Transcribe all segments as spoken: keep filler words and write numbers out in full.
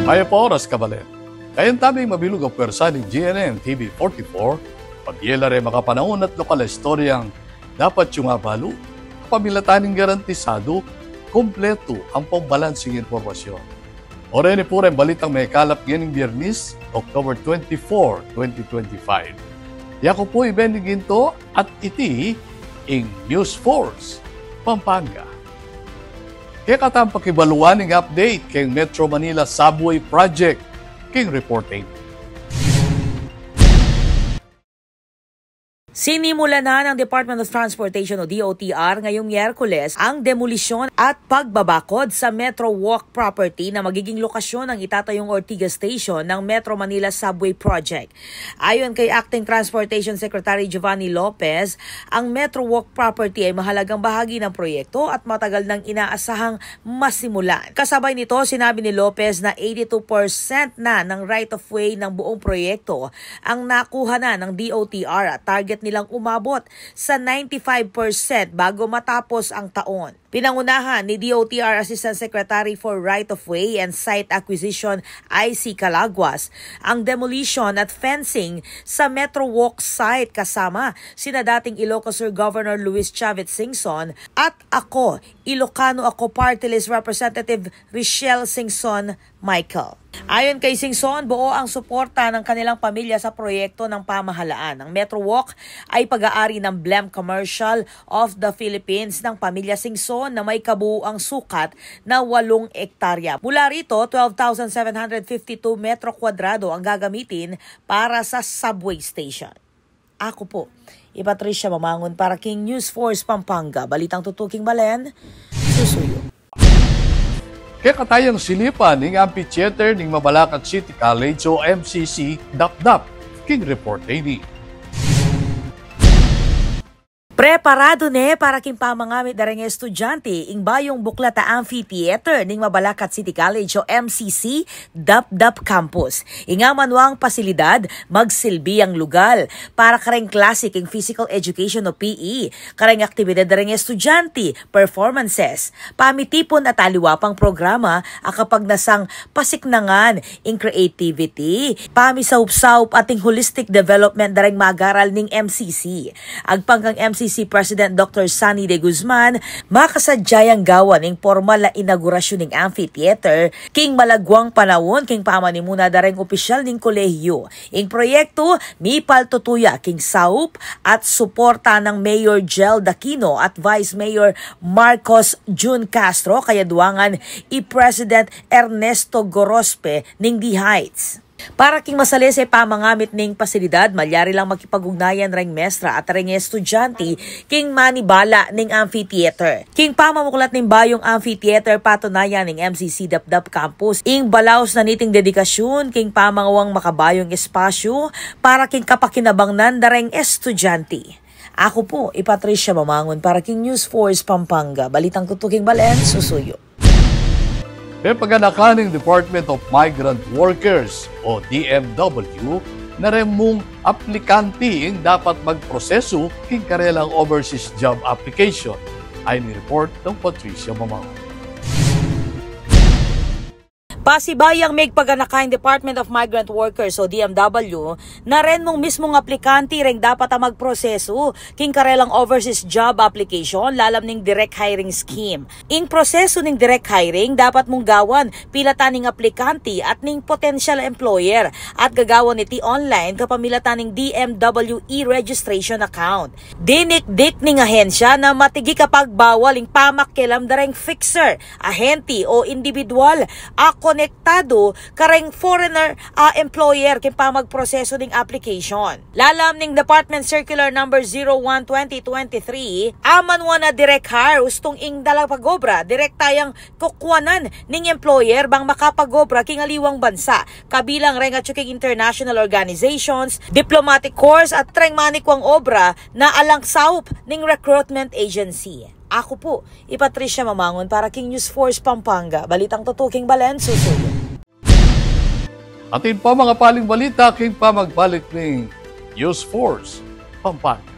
Mayap a oras, kabalen. Kayang taming mabilug a pwersa ning G N N T V forty-four, pabie la reng makapanaun at lokal a istoryang dapat yung abalu, kapamilatan ning garantisadu, kumpletu ampong balansing impormasyon. O reni pu reng balitang mekalap ngening Biernis, October twenty-four, twenty twenty-five. Yaku pu i Benny Ginto at iti ing News Force Pampanga. Kekatang pakibaluan ing update keng Metro Manila Subway Project, king report ing Sinimulan na ng Department of Transportation o D O T R ngayong Miyerkules ang demolisyon at pagbabakod sa Metro Walk property na magiging lokasyon ng itatayong Ortigas Station ng Metro Manila Subway Project. Ayon kay Acting Transportation Secretary Giovanni Lopez, ang Metro Walk property ay mahalagang bahagi ng proyekto at matagal nang inaasahang masimulan. Kasabay nito, sinabi ni Lopez na eighty-two percent na ng right of way ng buong proyekto ang nakuha na ng D O T R at target nilang umabot sa ninety-five percent bago matapos ang taon. Pinangunahan ni D O T R Assistant Secretary for Right of Way and Site Acquisition, I C Calaguas, ang demolition at fencing sa Metro Walk site kasama sina dating Ilocos Sur Governor Luis Chavit Singson at ako, Ilocano Ako Party List Representative Richelle Singson Michael. Ayon kay Singson, buo ang suporta ng kanilang pamilya sa proyekto ng pamahalaan. Ang Metro Walk ay pag-aari ng Blem Commercial of the Philippines ng pamilya Singson na may kabuuang sukat na walong ektarya. Mula rito, twelve thousand seven hundred fifty-two metro kwadrado ang gagamitin para sa subway station. Aku pu i Patricia Mamangun para king News Force Pampanga. Balitang tutuking balen, susuyu. Kekatayang silipan ning amphitheater ning Mabalacat City College o M C C, Dapdap, king report ini. Preparadu ne para king pamangamit da reng estudyante ing bayung buklat a amphitheater ning Mabalacat City College o M C C, Dapdap Campus. Ing amanuang pasilidad magsilbi yang lugal para kareng klase king physical education o P E, kareng aktibidad da reng estudyante, performances, pamitipun at aliwa pang programa a kapagnasang pasiknangan ing creativity, pamisaup-saup at ing holistic development da reng mag-aral ning M C C. Agpang kang M C C President Doctor Sunny De Guzman, makasadya yang gawan ing pormal a inaugurasyun ning amphitheater king malaguang panaun king pamanimuna da reng opisyal ning kolehiyu. Ing proyektu mipaltutu ya king saup at suporta nang Mayor Jel Daquino at Vice Mayor Marcos Jun Castro, kayaduangan i President Ernesto Gorospe ning D-Heights. Para king masalese pamangamit ning pasilidad, malyari lang makipag-ugnayan reng mestra at reng estudyante king manibala ning amphitheater. King pamamuklat ning bayung amphitheater, patunayan ning M C C Dapdap Campus ing balaus na niting dedikasyun king pamanguang makabayung espasyu para king kapakinabangnan da reng estudyante. Aku pu i Patricia Mamangun para king News Force Pampanga. Balitang tutuking balen, susuyu. Pepaganakan ning Department of Migrant Workers o D M W na reng mung aplikante ing dapat magprosesu king karelang overseas job application. Ay ni report nang Patricia Mamangun. Pasibayu yang migpaganaka ing Department of Migrant Workers o D M W na reng mung mismung aplikante reng dapat a magprosesu king karelang overseas job application lalam ning direct hiring scheme. Ing prosesu ning direct hiring dapat mung gawan pilatan ning aplikante at ning potensyal employer at gagawan iti online kapamilatan ning D M W e-registration account. Dinikdik ning ahensya na matigi kapagbawal ing pamakialam da reng fixer, ahente o individual a konektadu kareng foreigner a employer king pamagprosesu ning application. Lalam ning Department Circular Number zero one twenty twenty-three, amanuan a direct hire ustung ing dalapag-obra direkta yang kukuanan ning employer bang makapag-obra king aliwang bansa, kabilang reng atyu king international organizations, diplomatic corps at reng manikuang obra na alang saup ning recruitment agency. Aku pu i Patricia Mamangun para king News Force Pampanga. Balitang tutuking balen, susuyu. Atin pa mangapaling balita king pamagbalik ning News Force Pampanga.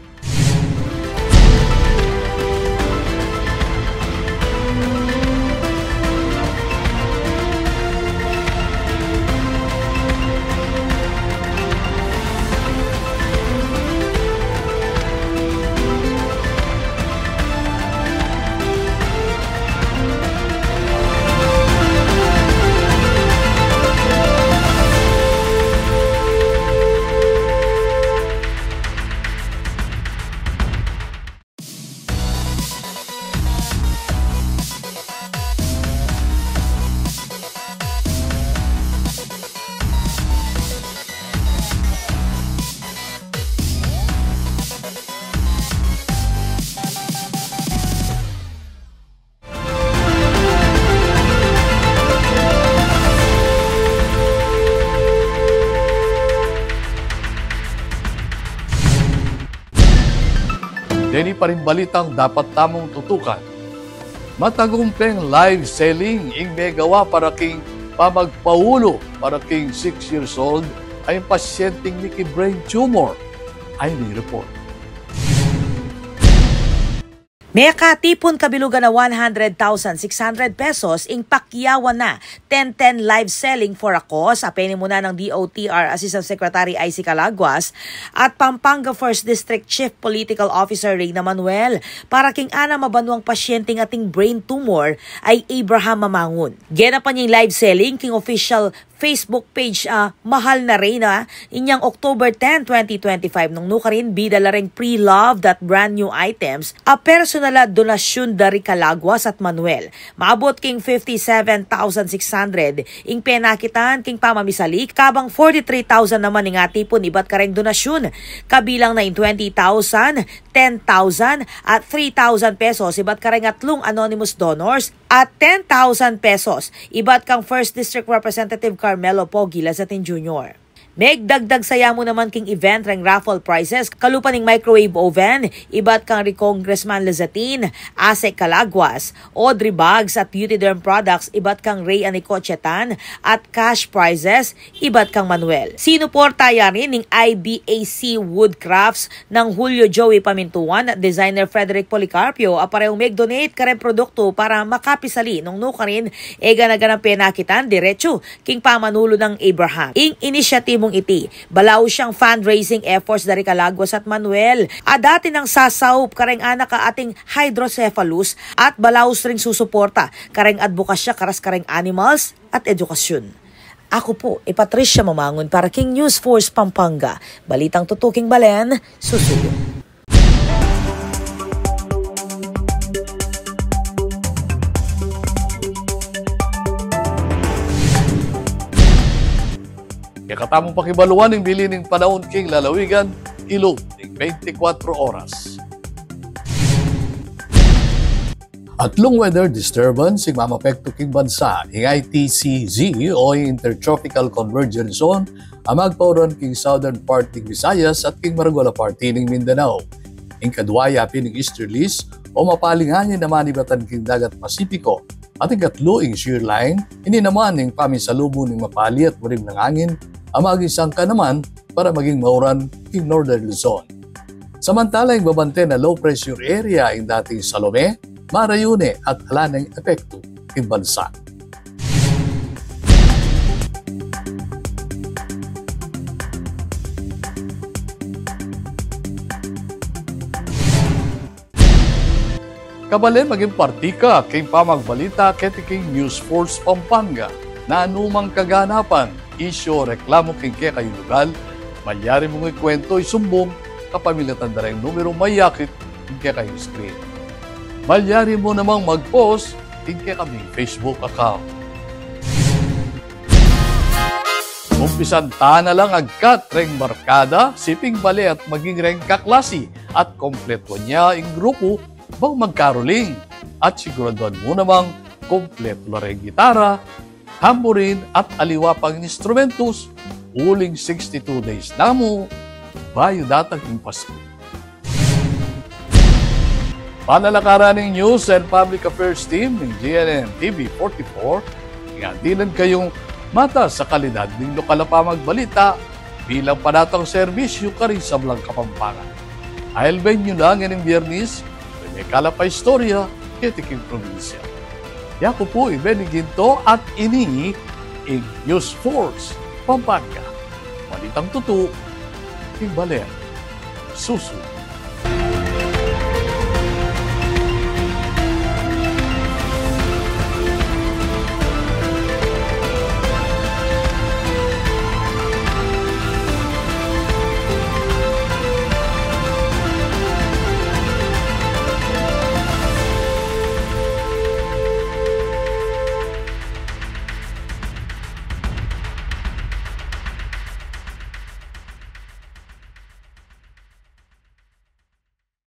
Ini pa ring balitang dapat tamung tutukan. Matagumpeng live selling ing megawa para king pamagpaulu para king six years old a ing pasyenteng miki brain tumor. Ayni ing report. Mekatipun kabilugan a one hundred thousand six hundred pesos ing pakiyawan na ten ten live selling for a cause a penimunan nang D O T R Assistant Secretary I C Calaguas at Pampanga First District Chief Political Officer Reyna Manuel para king anam a banwang pasyenteng ating brain tumor a i Abraham Mamangun. Genapan ya ing live selling king official Facebook page a Mahal na Reyna inyang October ten, twenty twenty-five, nung nukarin bida la reng pre-loved at brand new items a personal a donasyun da ri Calaguas at Manuel. Maabut king fifty-seven thousand six hundred ing penakitan king pamamisali, kabang forty-three thousand naman ing atipun ibat kareng donasyun, kabilang na ing twenty thousand, ten thousand at three thousand pesos ibat kareng atlung anonymous donors at ten thousand pesos ibat kang First District Representative Carmelo Pogi Lazatin Junior. Megdagdag saya mu naman king event reng raffle prizes, kalupa ning microwave oven ibat kang ri Congressman Lazatin, Asek Calaguas, Audrey Bags at Beautyderm Products ibat kang Ray Anicochetan at cash prizes ibat kang Manuel. Sinuporta ya rin ning I B A C Woodcrafts nang Julio Joey Pamintuan at designer Frederick Policarpio a parehung meg-donate kareng produktu para makapisali nung nukarin e gana-ganang penakitan diretsu king pamanulu nang Abraham. Ing inisyatibung iti, balaus yang fundraising efforts da ri Calaguas at Manuel a dati nang sasaup kareng anak a ating hydrocephalus at balaus ring susuporta kareng adbokasya karas kareng animals at edukasyun. Aku pu i Patricia Mamangun para king News Force Pampanga. Balitang tutuking balen, susuyu. Kaya katamung pakibaluan ing bili ning panaun king lalawigan, ilub ning twenty-four oras. Atlung weather disturbance ing mamapektu king bansa, ing I T C Z o ing Intertropical Convergence Zone, a magpauran king southern part ning Visayas at king maragul a parti ning Mindanao. Ing kadua yapin ing easterlies o mapaling angin a manibatan king dagat Pasipiko, at ing katlu ing shear line, ini naman ing pamisalubu ning mapali at buring nang angin a maging sangka naman para maging mauran king northern Luzon. Samantala ing babante na low pressure area ing dating Salome, marayu ne at ala neng epektu king bansa. Kabalen, maging parti ka king pamagbalita keti king News Force Pampanga. Nanumang kaganapan, isyu o reklamu king kekayung lugal, malyari mung ikuwentu, isumbung kapamilatan da reng numerung mayakit king kekayung screen. Malyari mu namang mag-post king kekaming Facebook account. Umpisan ta na lang agkat reng barkada, siping bale at maging reng kaklasi at kompletuan ya ing grupu bang magkaroling. At siguraduan mu namang kompletu la reng gitara, tambourine at aliwa pang instrumentos uling sixty-two days na mu bayu datang ing Pasko. Panalakaran ning News and Public Affairs Team ning G N N T V forty-four, ing adilan kayung matas a kalidad ning lokal a pamagbalita bilang panatang serbisyu karing sablang Kapampangan. Ailben yu na ngening Biyernes, mekala pa istorya keti king probinsya. Yaku pu i Benny Ginto at ini ing News Force Pampanga. Balitang tutu king balen, susu.